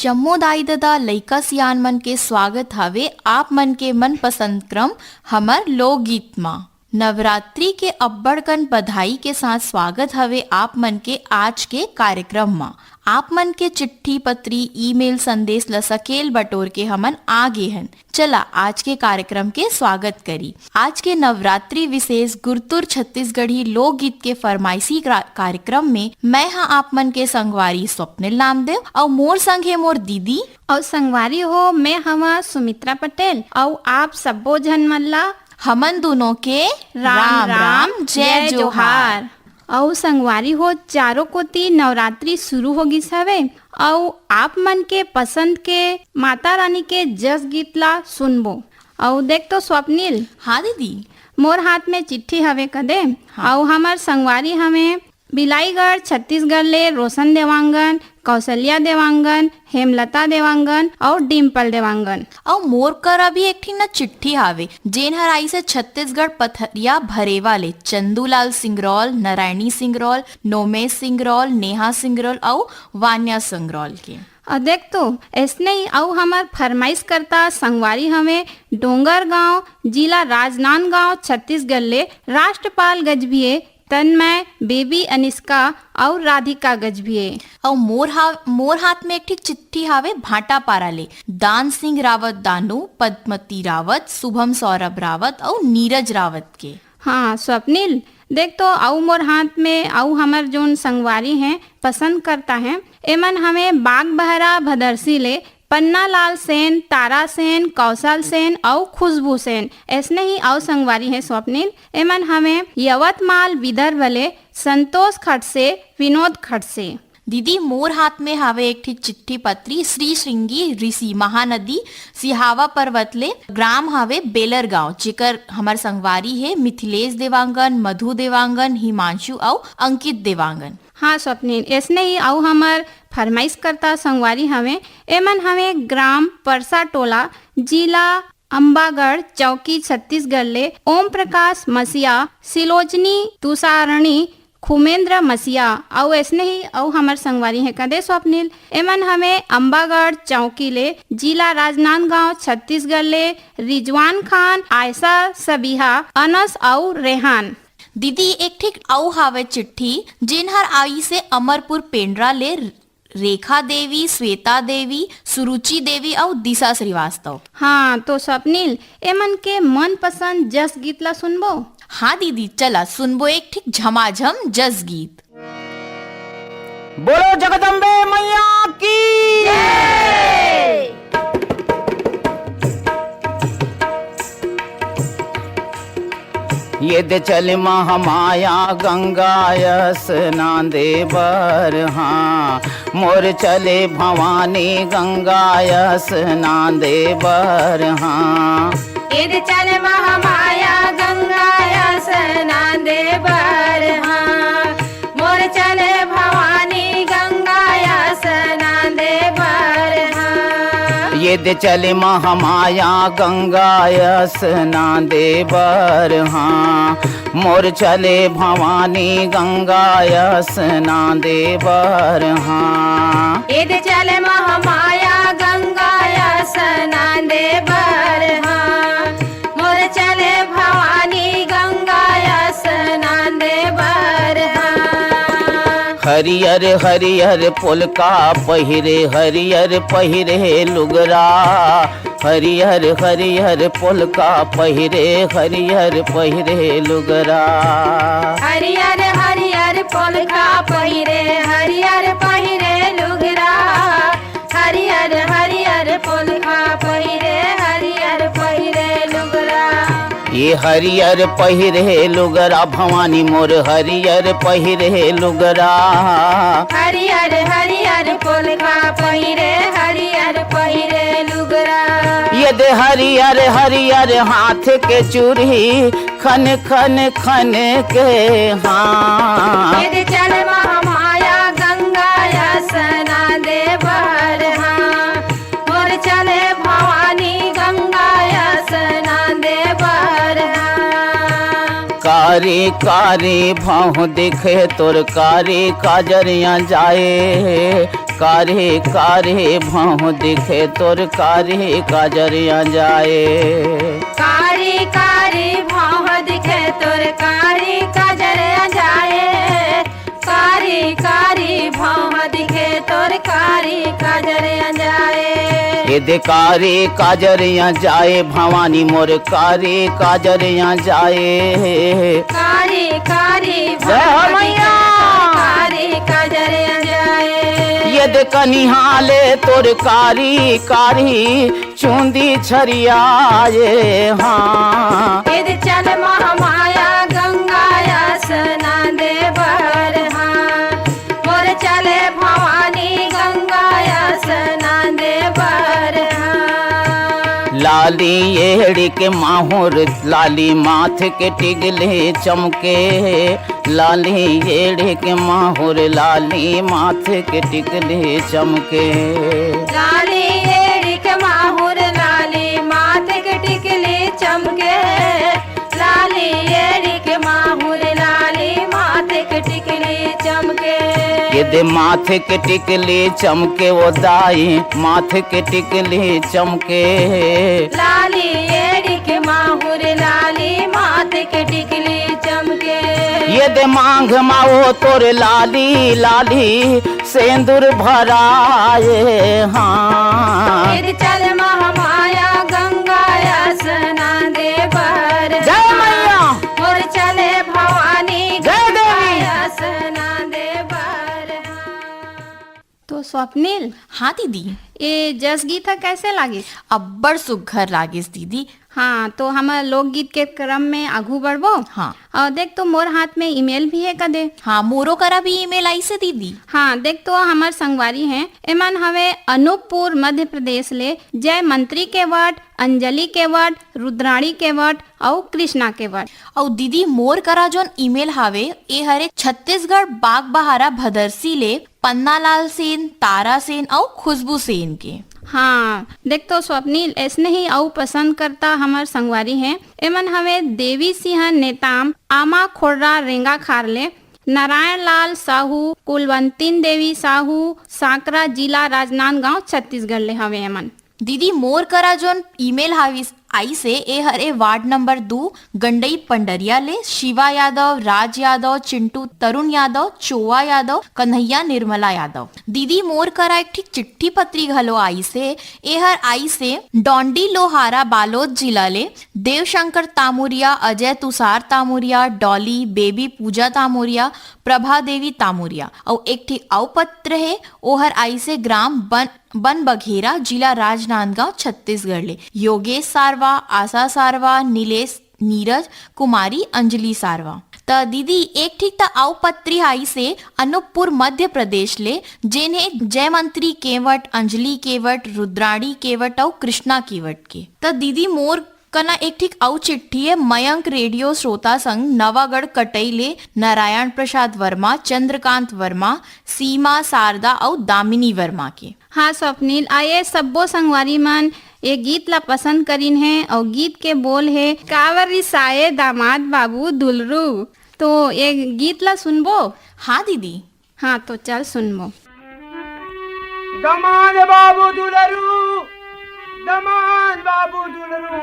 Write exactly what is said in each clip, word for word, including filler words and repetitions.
जम्मो दाई ददा, लइका सियान मन के स्वागत हवे आप मन के मनपसंद क्रम हमर लोकगीत मा। नवरात्रि के अब्बड़ कन बधाई के साथ स्वागत हवे आप मन के आज के कार्यक्रम मा। आप मन के चिट्ठी पत्री, ईमेल संदेश ल सकेल बटोर के हमन आ गे हन। चला आज के कार्यक्रम के स्वागत करी। आज के नवरात्रि विशेष गुरतुर छत्तीसगढ़ी लोकगीत के फरमाइशी क्रा-, कार्यक्रम में मैं हा आप मन के संगवारी स्वप्निल नामदेव अउ मोर संग हे मोर दीदी। अउ संगवारी हो, मैं हवा सुमित्रा पटेल अउ आप सब्बो झन मन ला हमन दोनों के राम राम, जय जोहार। अउ संगवारी हो, चारों कोति नवरात्रि शुरू हो गिस हवे अउ आप मन के पसंद के माता रानी के जस गीत ला सुनबो। अउ देख तो स्वप्निल, हाँ दीदी। मोर हाथ में चिट्ठी हवे कदे, हाँ। अउ हमर संगवारी हवे बिलाईगढ़ छत्तीसगढ़ ले रोशन देवांगन, कौशल्या देवांगन, हेमलता देवांगन अउ डिम्पल देवांगन। अउ मोर करा भी एक ठी न चिट्ठी हावे, जेन हर आइस हे छत्तीसगढ़ पथरिया भरेवा ले चंदूलाल सिंगरौल, नारायणी सिंगरौल, नोमेश सिंगरौल, नेहा सिंगरौल अउ वान्या सिंगरौल के। अउ देख तो, अइसने ही अउ हमर फरमाइश करता संगवारी हवे डोंगरगांव, जिला राजनांदगांव, छत्तीसगढ़ ले राष्ट्रपाल गजभिये, तन्मय, बेबी अनिष्का अउ राधिका गजभिये। अउ मोर हा-, मोर हाथ में एक ठिक चिट्ठी हावे भाटापारा ले दान सिंह रावत दानू, पद्मती रावत, शुभम सौरभ रावत अउ नीरज रावत के। हाँ स्वप्निल, देख तो अउ मोर हाथ में अउ हमर जोन संगवारी हैं पसंद करता हैं, एमन हमें बागबहरा भदरसी ले पन्नालाल सेन, तारा सेन, कौशल सेन अउ खुशबू सेन। अइसने ही अउ संगवारी हैं स्वप्निल, एमन हमें यवतमाल विदर्भ ले संतोष खड़से, विनोद खड़से। दीदी, मोर हाथ में हावे एक ठी चिट्ठी पत्री श्री श्रृंगी ऋषि महानदी सिहावा पर्वत ले, ग्राम हावे बेलर गांव, जेकर हमर संगवारी हे मिथिलेश देवांगन, मधु देवांगन, हिमांशु अउ अंकित देवांगन। हाँ स्वप्निल, अइसने ही अउ हमर फरमाइश करता संगवारी हवे, एमन हवे ग्राम परसा टोला, जिला अम्बागढ़ चौकी, छत्तीसगढ़ ले ओम प्रकाश मसीहा, सिलोचनी तुषारणी, खुमेंद्र मसीहा अउ अइसने ही अउ हमर संगवारी हे कदे स्वप्निल। एमन हवे अम्बागढ़ चौकी ले, जिला राजनांदगांव, छत्तीसगढ़ ले रिजवान खान, आयशा, सबिहा, अनस अउ रेहान। दीदी, एक ठिक अउ हावे चिट्ठी, जेन हर आइस हे अमरपुर पेंड्रा ले रेखा देवी, श्वेता देवी, सुरुचि देवी अउ दिशा श्रीवास्तव। हाँ, तो स्वप्निल, एमन के मनपसंद जस गीत ला सुनबो? हाँ दीदी, चला सुनबो एक ठिक झमाझम जस गीत। बोलो जगदम्बे मैया की। ये दे चल महामाया गंगा स्नान दे बर, हाँ, मोर चले भवानी गंगा स्नान दे बर, हाँ। ये दे चल महामाया गंगा स्नान दे बर, हाँ, मोर चले भवानी गंगा स्नान दे बर, हाँ। ये दे चले महामाया गंगा स्नान दे बर, हाँ, मोर चले भवानी गंगा स्नान दे बर, हाँ। ये दे चले महामाया गंगा स्नान दे बर, हाँ, मोर चले भवानी गंगा स्नान दे बर, हाँ। हरियर हरियर पोलका पहिरे, हरियर पहिरे लुगरा, हरियर हरियर पोलका पहिरे, हरियर पहिरे लुगरा। हरियर हरियर पोलका पहिरे, हरियर पहिरे लुगरा। हरियर हरियर पोलका पहिरे, हरियर पहिरे लुगरा। ये हरियर पहिरे लुगरा भवानी मोर, हरियर पहिरे लुगरा। हरियर हरियर पोलका पहिरे, हरियर पहिरे लुगरा। ये दे हरियर हरियर हाथ के चूड़ी, खन खन खन के, हाँ। ये दे चल महामाया गंगा स्नान दे बर, हाँ, मोर चले भवानी गंगा स्नान दे बर, हाँ। कारी कारी भौं दिखे तोर, कारी काजरिया जाए, कारी कारी भौं दिखे तोर कारी काजरिया जाए। कारी कारी भौं दिखे तोर कारी काजरिया जाए। कारी कारी भौं दिखे तोर कारी काजरिया जाए। ये दे कारी काजरिया जाए भवानी मोर कारी काजरिया जाए। कारी कारी जय हो भौं दिखे मैया। तोर कारी काजरिया जाए। ये दे कनिहाले तोर कारी कारी चूंदी छरियाए। हाँ। इद चल महामाया गंगा स्नान दे बर हाँ। मोर चले भवानी गंगा स्नान दे बर हाँ। लाली एड़ी के माहुर लाली माथ के टिगले चमके। लाली एड़ी के माहुर लाली माथ के टिकली चमके। लाली एड़ी के माहुर लाली माथ के टिकली चमके। लाली एड़ी के माहुर लाली माथ के टिकली चमके। ये दे माथ के टिकली चमके वो दाई माथ के टिकली चमके। लाली एड़ी के माहुर लाली माथ के टिकली चमके। ये दे मांग माओ तोर लाली लाली सेंदुर भराए। हाँ। फिर चल महामाया गंगा स्नान दे बर जय मैया। और चले भवानी जय देवी। गंगा स्नान दे बर हाँ। तो स्वप्निल, हाँ दीदी। ये जस गीत ह कैसे लागिस? अब्बड़ सुग्घर लागिस दीदी। हाँ, तो हमर लोकगीत के क्रम में आगू बढ़बो। हाँ। और देख तो मोर हाथ में ईमेल भी है कदे। हाँ, मोरो करा भी ईमेल आइसे दीदी। हाँ, देख तो हमर संगवारी हैं, एमन हवे अनूपपुर मध्य प्रदेश ले, जय मंत्री केवट, अंजलि केवट, रुद्राणी केवट अउ कृष्णा केवट। अउ दीदी मोर करा जोन ईमेल हावे, ए हरे छत्तीसगढ़ बागबहारा भदरसी ले पन्नालाल सेन, तारा सेन अउ खुशबू सेन के। हाँ, देख तो स्वप्निल, ऐसने ही अउ पसंद करता हमर संगवारी हैं। एमन हवे देवी सिंह नेताम, आमा खोड़रा रेंगा खार ले, नारायण लाल साहू, कुलवंतीन देवी साहू, सांकरा जिला राजनांदगांव, छत्तीसगढ़ ले हवे एमन। दीदी मोर करा जोन ईमेल हाविस आइसे, ए हरे वार्ड नंबर दू गंडई पंडरिया ले शिवा यादव, राज यादव, चिंटू, तरुण यादव, चोवा यादव, कन्हैया, निर्मला यादव। दीदी मोर करा एक ठिक चिट्ठी पत्री घलो आइसे, ए हर आइसे डोंडी लोहारा बालोद जिला ले देवशंकर तामुरिया, अजय तुषार तामुरिया, डॉली, बेबी पूजा तामुरिया, प्रभा देवी तामुरिया। अउ एक ठिक अउ पत्र हे, ओहर आइसे ग्राम बन बन बघेरा, जिला राजनांदगांव, छत्तीसगढ़ ले योगेश सारवा, आशा सारवा, नीलेश, नीरज, कुमारी, अंजलि सारवा। त दीदी एक ठिक त अउ पत्री आइसे अनूपपुर मध्य प्रदेश ले, जेन हे जयमंत्री केवट, अंजलि केवट, रुद्राणी केवट अउ कृष्णा केवट के। त दीदी मोर कना एक ठिक अउ चिट्ठी हे मयंक रेडियो श्रोता संघ नवागढ़ कटई ले नारायण प्रसाद वर्मा, चंद्रकांत वर्मा, सीमा, शारदा अउ दामिनी वर्मा के। हाँ स्वप्निल, आ ये सब्बो संगवारी मन ये गीत ला पसंद करिन हे अउ गीत के बोल हे काबर रिसाए दामाद बाबू दुलरू। तो ये गीत ला सुनबो? हाँ दीदी। हाँ तो चल सुनबो। दमान बाबू दुलरू, दमान बाबू दुलरू,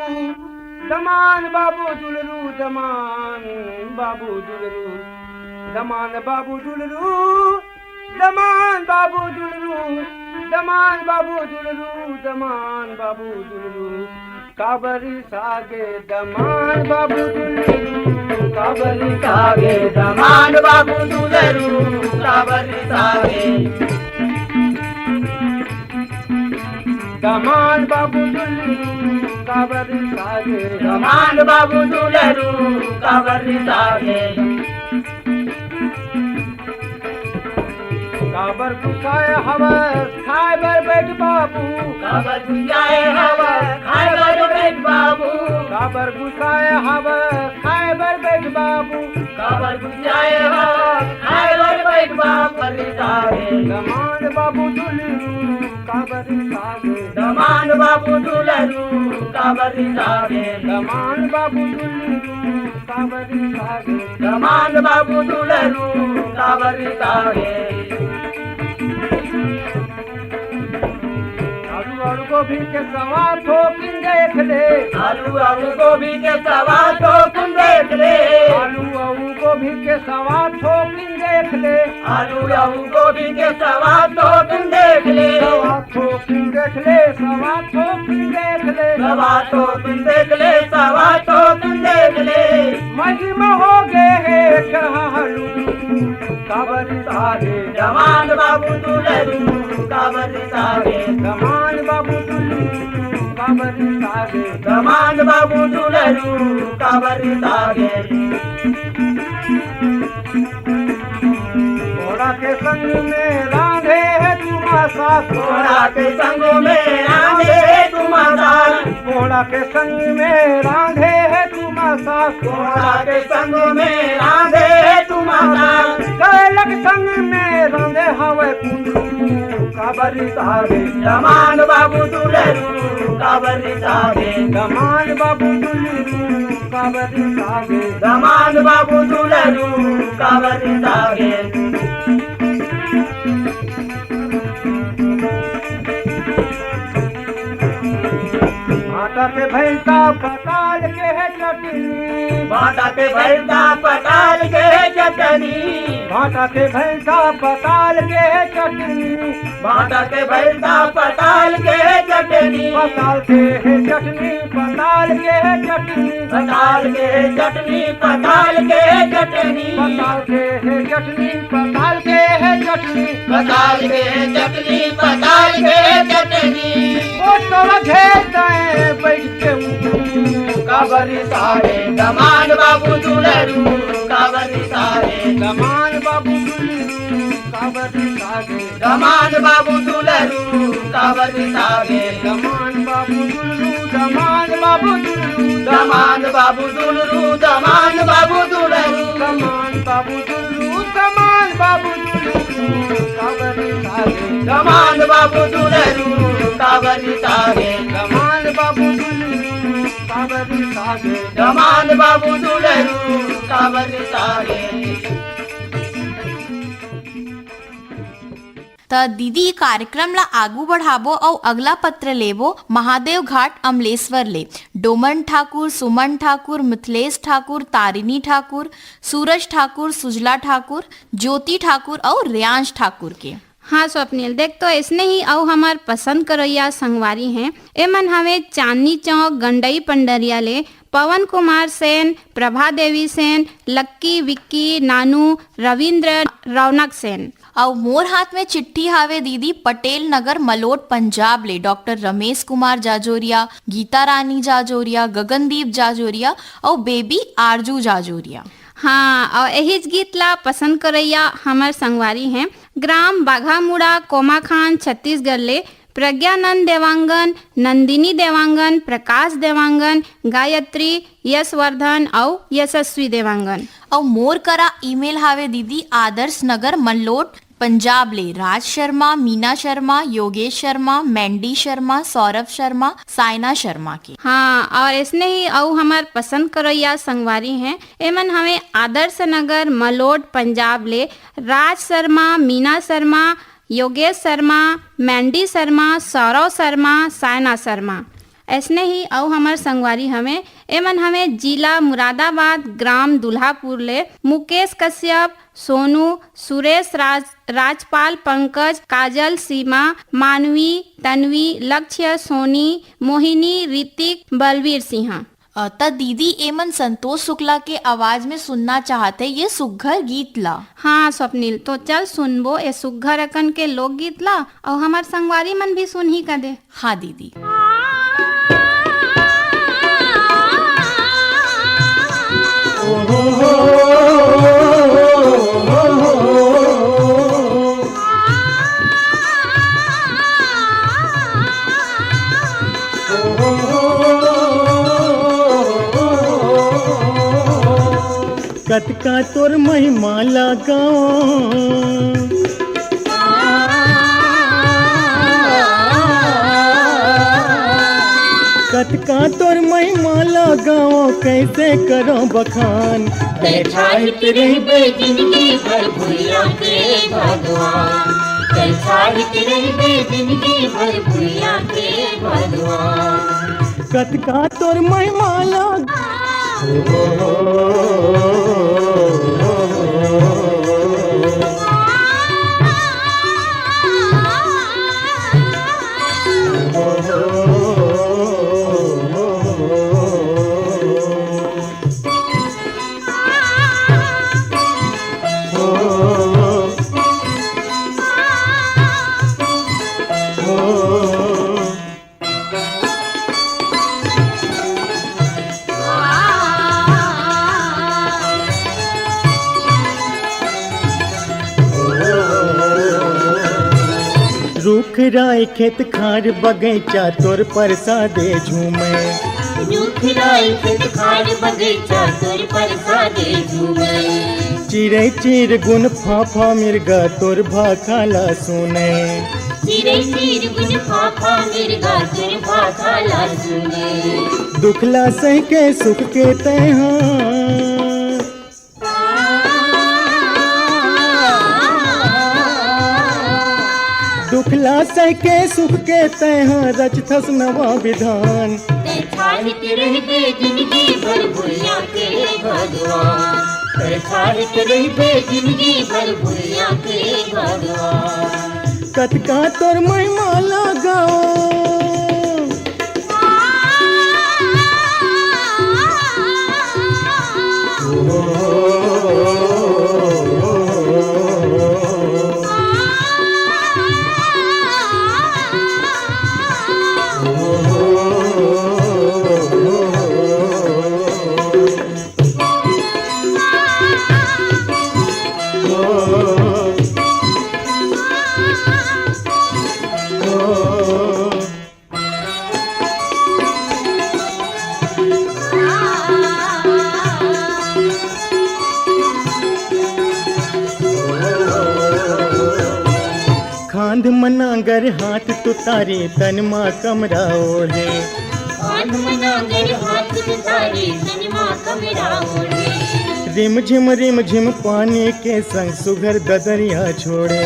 दमान बाबू दुलरू, दमान बाबू दुलरू, दमान बाबू दुलरू, दमान बाबू दुलरू, दमान बाबू दुलरू, दमान बाबू दुलरू। काबर सागे दमान बाबू दुलरू, काबर सागे दमान बाबू दुलरू, काबर सागे दमान बाबू दुलरू, काबर सागे दमान बाबू दुलरू, काबर सागे। काबर गुस्साए हवस खाए बर बैठ बाबू। काबर गुस्साए हवस खाए बर बैठ बाबू। काबर गुस्साए हवस खाए बर बैठ बाबू। काबर गुस्साए हवस खाए बर बैठ बाबू। रिसावे दमान बाबू दुलरू काबर रिसावे। दमान बाबू दुलरू काबर रिसावे। दमान बाबू दुलरू काबर रिसावे। दमान बाबू दुलरू काबर रिसावे। गोभी के सवा थोकिन देख ले। आलू अउ गोभी के सवा थोकिन देख ले। आलू अउ गोभी के सवा थोकिन देख ले। आलू अउ गोभी के सवा थोकिन देख ले। सवा थोकिन देख ले, सवा थोकिन देख ले। सवा थोकिन देख ले, सवा थोकिन देख ले। मही म हो गे हे चालू, काबर रिसागे दमान बाबू दुलरू, काबर रिसागे दमान बाबू दुलरू, काबर रिसागे दमान बाबू दुलरू, काबर रिसागे। कोड़ा के संग में रांधे हे तुमा सास, कोड़ा के संग में रांधे हे तुमा सास, कोड़ा के संग में रांधे हे तुमा सास, कोड़ा के संग में रांधे हे तुमा सास। कैलक संग में रांधे हवे कुंदरू, काबर रिसागे दमान बाबू दुलरू, काबर रिसागे दमान बाबू दुलरू, काबर रिसागे दमान बाबू दुलरू, काबर रिसागे। भांटा के भैंसा पताल के हे चटनी, भांटा के भैंसा पताल के हे चटनी, भांटा के भैंसा पताल के हे चटनी, भांटा के भैंसा पताल के हे चटनी, पताल के हे चटनी, पताल के हे चटनी, पताल के हे चटनी, पताल के हे चटनी, पताल के हे चटनी, पताल के हे चटनी, पताल के हे चटनी, पताल के हे चटनी। ओ तोरा घेर दाएं बैठ के ऊ, काबर रिसागे दमान बाबू दुलरू, काबर रिसागे दमान बाबू दुलरू, काबर रिसागे दमान बाबू दुलरू, काबर रिसागे दमान बाबू दुलरू, दमान बाबू दुलरू, दमान बाबू दुलरू, दमान बाबू दुलरू, दमान बाबू दुलरू, दमान बाबू दुलरू, काबर रिसागे दमान बाबू दुलरू, काबर रिसागे दमान बाबू दुलरू, काबर रिसागे दमान बाबू दुलरू, काबर रिसागे। त दीदी, ई कार्यक्रम ला आगू बढ़ाबो अउ अगला पत्र लेबो महादेव घाट अमलेश्वर ले। डोमन ठाकुर, सुमन ठाकुर, मिथिलेश ठाकुर, तारिणी ठाकुर, सूरज ठाकुर, सुजला ठाकुर, ज्योति ठाकुर अउ रेयांश ठाकुर के। हाँ स्वप्निल, देख तो अइसने ही अउ हमर पसंद करोइया संगवारी हैं। एमन हवे चांदनी चौक गंडई पंडरिया ले पवन कुमार सेन, प्रभा देवी सेन, लक्की, विक्की, नानू, रविंद्र, रौनक सेन। अउ मोर हाथ में चिट्ठी हावे दीदी, पटेल नगर मलोट पंजाब ले डॉक्टर रमेश कुमार जाजोरिया, गीता रानी जाजोरिया, गगनदीप जाजोरिया अउ बेबी आरजू जाजोरिया। हाँ, अउ एहिच गीत ला पसंद करइया हमर संगवारी हैं। ग्राम बाघामुड़ा, कोमाखान, छत्तीसगढ़ ले प्रज्ञानंद देवांगन, नंदिनी देवांगन, प्रकाश देवांगन, गायत्री, यशवर्धन अउ यशस्वी देवांगन। अउ मोर करा ईमेल हावे दीदी, आदर्श नगर मल्लोट पंजाब ले राज शर्मा, मीना शर्मा, योगेश शर्मा, मैंडी शर्मा, सौरभ शर्मा, सायना शर्मा के। हाँ, अउ अइसने ही अउ हमर पसंद करोइया संगवारी हैं, एमन हवे आदर्श नगर मलोट पंजाब ले राज शर्मा, मीना शर्मा, योगेश शर्मा, मैंडी शर्मा, सौरव शर्मा, सायना शर्मा। अइसने ही अउ हमर संगवारी हवे, एमन हवे जिला मुरादाबाद, ग्राम दुल्हापुर ले मुकेश कश्यप, सोनू, सुरेश राज, राजपाल पंकज, काजल, सीमा, मानवी, तन्वी, लक्ष्य, सोनी, मोहिनी, ऋतिक, बलवीर सिंह। अ, त दीदी, एमन संतोष शुक्ला के आवाज में सुनना चाहत हे ये सुग्घर गीत ला। हाँ स्वप्निल, तो चल सुनबो ए सुग्घर अकन के लोकगीत ला, अउ हमर संगवारी मन भी सुनही कदे। हाँ दीदी। कतका तोर महिमा ला गावं। कतका तोर महिमा ला गावं, कइसे करंव बखान। बैठाइत रहिबे जिनगी भर भुइयां के भगवान। तैं छाहित रहिबे जिनगी भर भुइयां के भगवान। कतका तोर महिमा ला। रुख राय खेत खार बगैचा तोर परसादे झूमे। रुख राय खेत खार बगैचा तोर परसादे झूमे। चिरई चिरगुन फाफा मिर्गा तोर भाखा ला सुने। चिरई चिरगुन फाफा मिर्गा तोर भाखा ला सुने। दुख ला सह के सुख के तैं हा। दुख ला सह के सुख के तैं हा रचथस नवा विधान। तैं छाहित रहिबे जिनगी भर भुइयां के भगवान। तैं छाहित रहिबे जिनगी भर भुइयां के भगवान। कतका तोर महिमा ला गावंव। खांध म नांगर हाथ तुतारी तन म कमरा ओढ़े। खांध म नांगर हाथ तुतारी तन म कमरा ओढ़े। रिम झिम रिम झिम पानी के संग सुघर ददरिया छोड़े।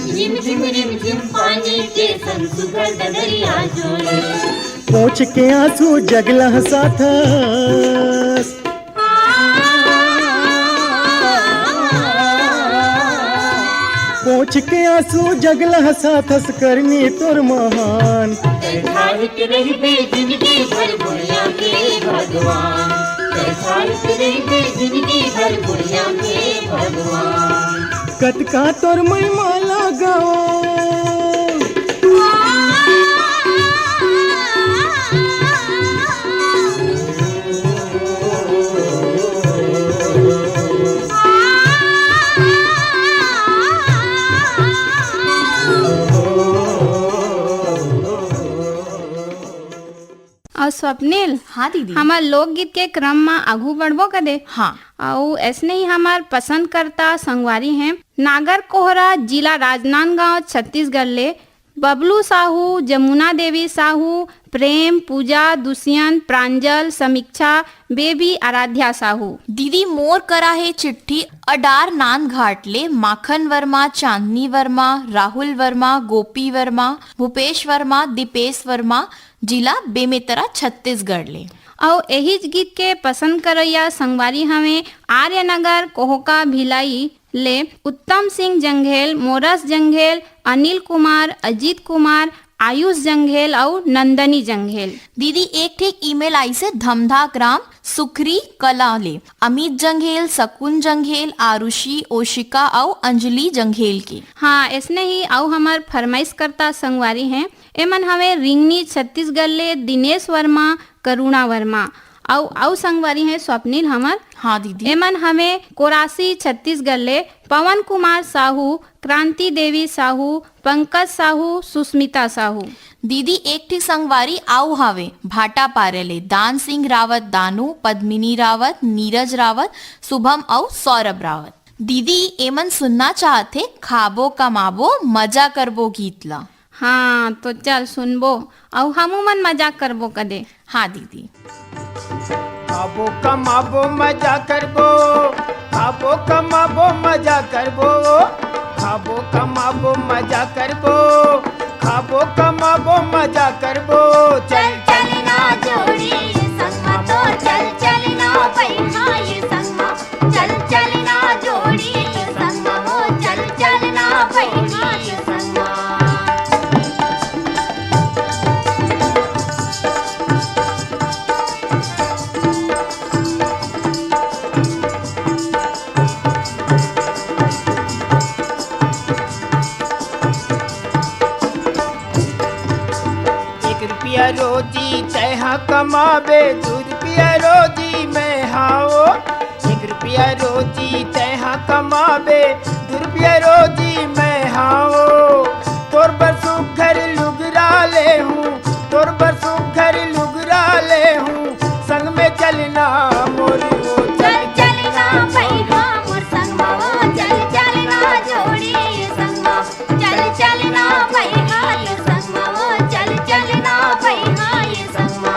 रिम झिम रिम झिम पानी के संग सुघर ददरिया छोड़े। पोंछ के आंसू जग ल हंसाथस। पोंछ के आंसू जग ल हंसाथस करनी तोर महान। तैं छाहित रहिबे जिनगी भर भुइयां के भगवान। तैं छाहित रहिबे जिनगी भर भुइयां के भगवान। कतका तोर महिमा ला गावंव। अउ स्वप्निल, हाँ दीदी। हमर लोकगीत के क्रम म आगू बढ़बो कदे। हाँ। अउ ऐसने ही हमर पसंद करता संगवारी हैं नागर कोहरा, जिला राजनांदगांव, छत्तीसगढ़ ले बबलू साहू, जमुना देवी साहू, प्रेम, पूजा, दुष्यंत, प्रांजल, समीक्षा, बेबी, आराध्या साहू। दीदी, मोर करा हे चिट्ठी अडार नांदघाट ले माखन वर्मा, चांदनी वर्मा, राहुल वर्मा, गोपी वर्मा, भूपेश वर्मा, दीपेश वर्मा, जिला बेमेतरा, छत्तीसगढ़ ले। अउ एहीच गीत के पसंद करइया संगवारी हवे आर्यनगर, कोहका, भिलाई ले उत्तम सिंह जंघेल, मोरस जंघेल, अनिल कुमार, अजीत कुमार, आयुष जंघेल अउ नंदनी जंघेल। दीदी, एक ठे ईमेल आइसे धमधा ग्राम सुखरी कला ले, अमित जंघेल, सकुन जंघेल, आरुषि, ओशिका अउ अंजलि जंघेल के। हाँ, ऐसने ही अउ हमर फरमाइश करता संगवारी हैं। एमन हवे रिंगनी छत्तीसगढ़ ले दिनेश वर्मा, करुणा वर्मा, अउ, अउ संगवारी हैं स्वप्निल हमर। हाँ दीदी। एमन हवे कोरासी छत्तीसगढ़ ले पवन कुमार साहू, क्रांति देवी साहू, पंकज साहू, सुस्मिता साहू। दीदी, एक ठी संगवारी अउ हावे भाटापारा ले दान सिंह रावत, दानू, पद्मिनी रावत, नीरज रावत, शुभम अउ सौरभ रावत। दीदी, एमन सुनना चाहथे खाबो कमाबो मजा करबो गीत ला। हाँ, तो चल सुनबो, अउ हमू मन मजाक करबो कदे। हाँ दीदी। खाबो कमाबो मजा करबो, खाबो कमाबो मजा करबो, खाबो कमाबो मजा करबो, खाबो कमाबो मजा करबो। चल चल ना जोड़ी संगमा तो, चल चल ना पैखाई संगमा। चल चल ना जोड़ी संगमा, चल चल ना पैखाई संगमा। एक रुपया रोजी तैहा कमाबे, दू रुपया रोजी मैं हाओ। एक रुपया रोजी तैहा कमाबे, दू रुपया रोजी मैं हाओ। तोर बर सुघर लुगरा ले हूँ, तोर बर सुघर लुगरा ले हूँ, संग में चलना मोरी ओ। चल चल ना पैहा मोर संगमा ओ, चल चल ना जोड़ी संगमा। चल चल ना पैहा तोर संगमा ओ, चल चल ना पैहा ये संगमा।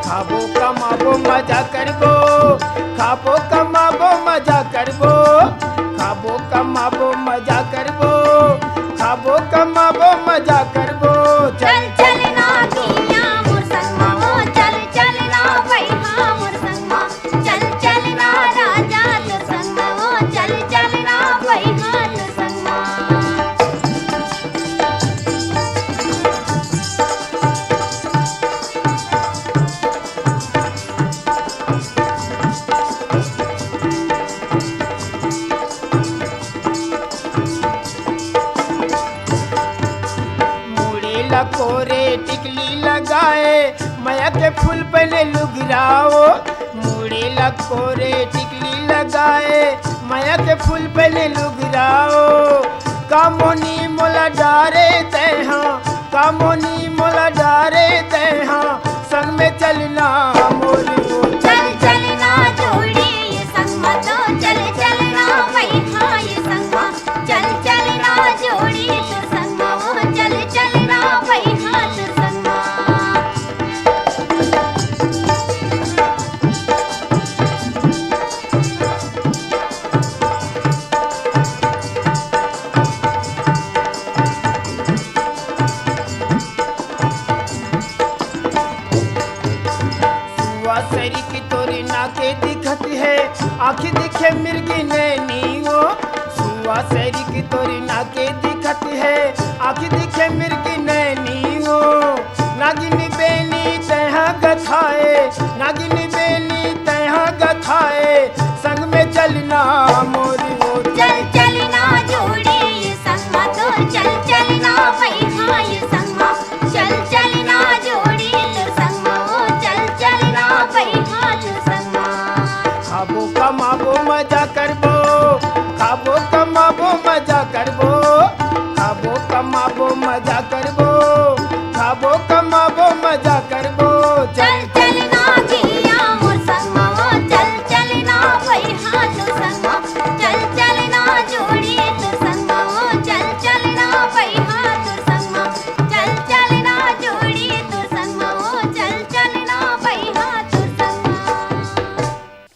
खाबो कमाबो मजा करबो, खाबो कमाबो मजा करबो। खाबो कमाबो मजा करबो, खाबो कमाबो मजा करबो। चल चल ना किया मोर संगमा ओ, चल चल ना पैहा मोर संगमा। चल चल ना राजा तोर संगमा ओ, चल चल ना पैहा तोर संगमा। मुड़ी ला कोरे टिकली लगाए, मया के फूल पहने लुगराओ। मुड़ी ला कोरे टिकली लगाए, मया के फूल पहने लुगराओ। कामोनी मोला डारे तैहा, कामोनी मोला डारे तैहा, संग में चलना मोरी ओ। चल चल ना जोड़ी संगमा तो, चल चल ना पैहा ये संगमा। चल चल ना जोड़ी तोर संगमा ओ, चल चल ना पैहा तोर संगमा। सुआ सरीक तोर नाके दिखत हे, आँखी दिखे मिर्गी नैनी ओ। सुआ सरीक तोर नाके दिखत हे, आँखी दिखे मिर्गी नैनी ओ। नागिन बेनी तैहा गथाए, नागिन बेनी तैहा गथाए, संग में चलना मोरी ओ। चल चल ना जोड़ी संगमा तो, चल चल ना पैहा ये संगमा। चल चल ना जोड़ी तोर संगमा ओ, चल चल ना पैहा तोर संगमा। खाबो कमाबो मजा करबो, खाबो कमाबो मजा करबो। खाबो कमाबो मजा करबो, खाबो कमाबो मजा करबो। चल चल ना जिया मोर संगमा ओ, चल चल ना पैहा तोर संगमा। चल चल ना जोड़ी तोर संगमा ओ, चल चल ना पैहा तोर संगमा। चल चल ना जोड़ी तोर संगमा ओ, चल चल ना पैहा तोर संगमा।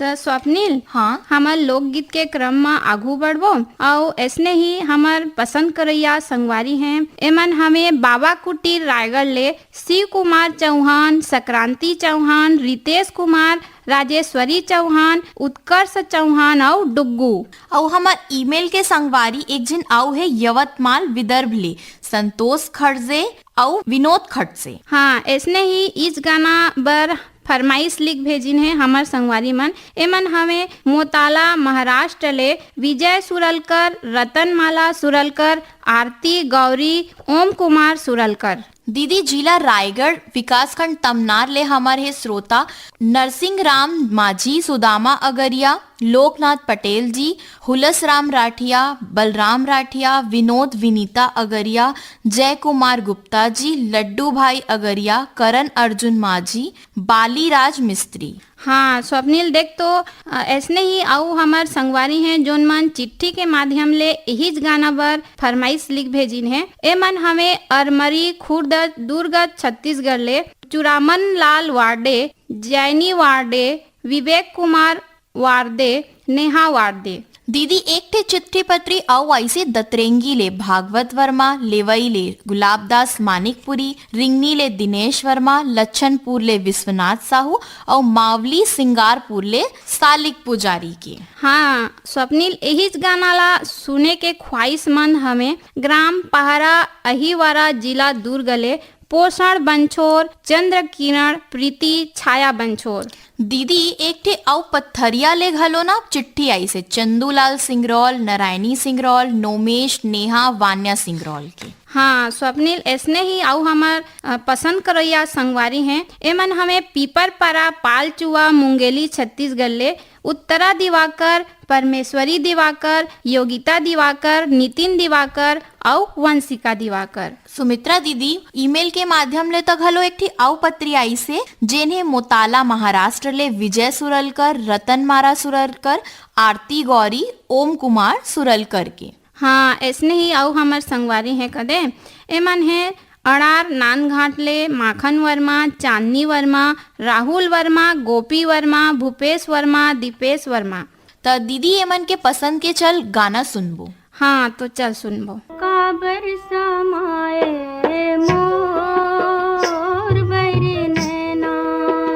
त स्वप्निल, हाँ। हमर लोकगीत के क्रम म आघू बढ़बो, अउ ऐसने ही हमर पसंद करइया संगवारी हैं, एमन हमें बाबा कुटीर रायगढ़ ले शिव कुमार चौहान, संक्रांति चौहान, रितेश कुमार, राजेश्वरी चौहान, उत्कर्ष चौहान अउ डुग्गू। अउ हमर ईमेल के संगवारी एक झिन अउ हे यवतमाल विदर्भ ले, संतोष खड़से अउ विनोद खड़से। हाँ, ऐसने ही इस गाना बर फरमाइश लिख भेजिन हे हमर संगवारी मन। एमन हवे मोताला महाराष्ट्र ले विजय सुरलकर, रतनमाला सुरलकर, आरती गौरी, ओम कुमार सुरलकर। दीदी, जिला रायगढ़, विकासखंड तमनार ले हमर हे श्रोता नरसिंह राम माझी, सुदामा अगरिया, लोकनाथ पटेल जी, हुलस राम राठिया, बलराम राठिया, विनोद विनीता अगरिया, जय कुमार गुप्ता जी, लड्डू भाई अगरिया, करण अर्जुन माझी, बाली राज मिस्त्री। हाँ, स्वप्निल, देख तो, अ, ऐसने ही अउ हमर संगवारी हैं, जोन मन चिट्ठी के माध्यम ले इहीच गाना बर फरमाइश लिख भेजिन हे। ए मन हवे अरमरी, खुर्द, दुर्ग, छत्तीसगढ़ ले, चुरामन लाल वार्डे, जैनी वार्डे, विवेक कुमार वार्दे, नेहा वार्दे। दीदी, एक ठे चिट्ठी पत्री अउ आइसे दतरेंगी ले भागवत वर्मा, लेवई ले गुलाबदास मानिकपुरी, रिंगनी ले दिनेश वर्मा, लच्छनपुर ले विश्वनाथ साहू अउ मावली सिंगारपुर ले सालिक पुजारी के। हाँ स्वप्निल, यहीच गाना ला सुने के ख्वाहिशमंद हमें। ग्राम पहारा अहिवारा, जिला दुर्ग ले पोषण बंछोर, चंद्र किरण, प्रीति, छाया बंछोर। दीदी, एक ठे अउ पत्थरिया ले घलो ना चिट्ठी आइसे, चंदूलाल सिंगरौल, नारायणी सिंगरौल, नोमेश, नेहा, वान्या सिंगरौल के। हाँ स्वप्निल, ऐसने ही अउ हमर, अ, पसंद करैया संगवारी हैं। एमन हमें पीपरपरा, पालचुआ, मुंगेली, छत्तीसगढ़ ले उत्तरा दिवाकर, परमेश्वरी दिवाकर, योगिता दिवाकर, नितिन दिवाकर अउ वंशिका दिवाकर। सुमित्रा दीदी, ईमेल के माध्यम ले त घलो एक ठी अउ पत्री आइसे, जेन हे मोताला महाराष्ट्र ले विजय सुरलकर, रतन मारा सुरलकर, आरती गौरी, ओम कुमार सुरलकर के। हाँ, ऐसने ही अउ हमर संगवारी हे कदे, एमन हे अड़ार नानघाट ले माखन वर्मा, चांदनी वर्मा, राहुल वर्मा, गोपी वर्मा, भूपेश वर्मा, दीपेश वर्मा। त दीदी, एमन के पसंद के चल गाना सुनबो। हाँ, तो चल सुनबो। काबर समाए मोर बैरी नैना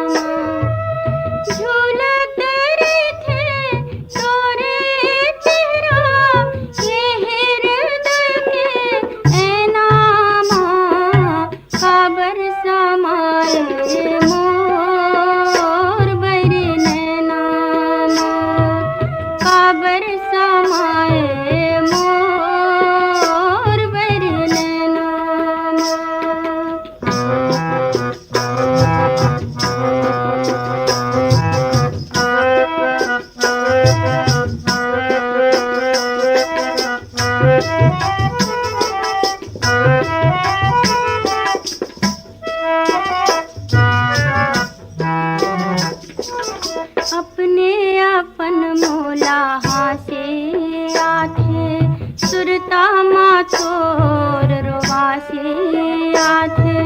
मा, झूलत रहिथे तोरे चेहरा, ये हृदय के ऐना मा। काबर समाए मोर बैरी नैना मा, काबर समाए मोर बैरी नैना मा। अपने अपन मोला हाँसे आथे, सुरता मा तोर रोवासे आथे।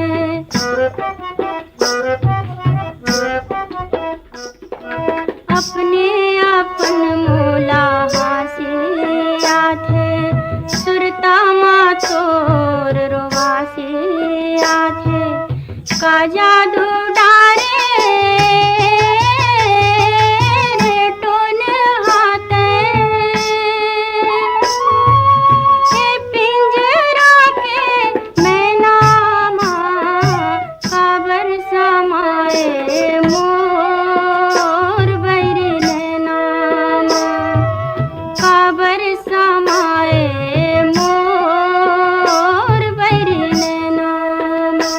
अपने अपन मोला हाँसे आथे, सुरता मा तोर रोवासे आथे। का जादू डारे रे टोन हाथे, ए पिंजरा के मैना मा, काबर समाए मोर बैरी नैना मा, काबर समाए मोर बैरी नैना मा।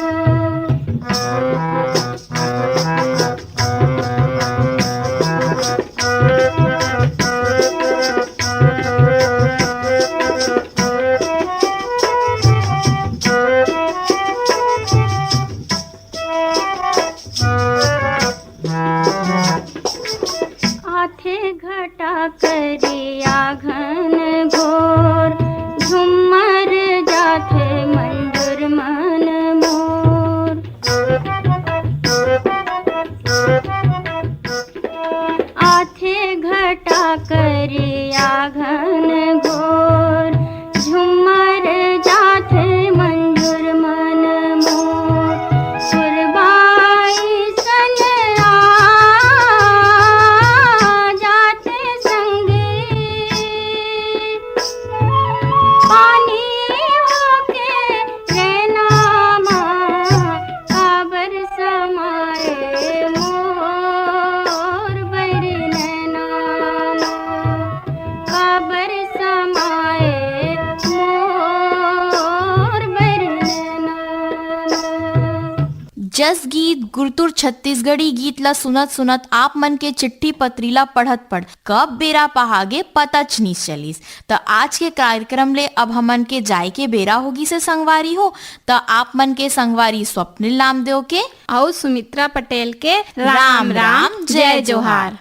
आथे घटा करिया घन घोर, झुमर जाथे मंजुर मन मोर। आथे घटा करिया घन घोर, झुमर जाथे मंजुर मन मोर। सुरबाई सन आ जाथे संगी, पानी होके नैना मा, काबर समाए मोर बैरी नैना मा, काबर समाए मोर बैरी नैना मा। जस गीत, गुरतुर छत्तीसगढ़ी गीत ला सुनत सुनत आप मन के चिट्ठी पत्री ला पढ़त पढ़त कब बेरा पहागे पताच नी चलिस। त आज के कार्यक्रम ले अब हमन के जाय के बेरा होगिस हे संगवारी हो। त आप मन के संगवारी स्वप्निल नामदेव के अउ सुमित्रा पटेल के राम राम, जय जोहार।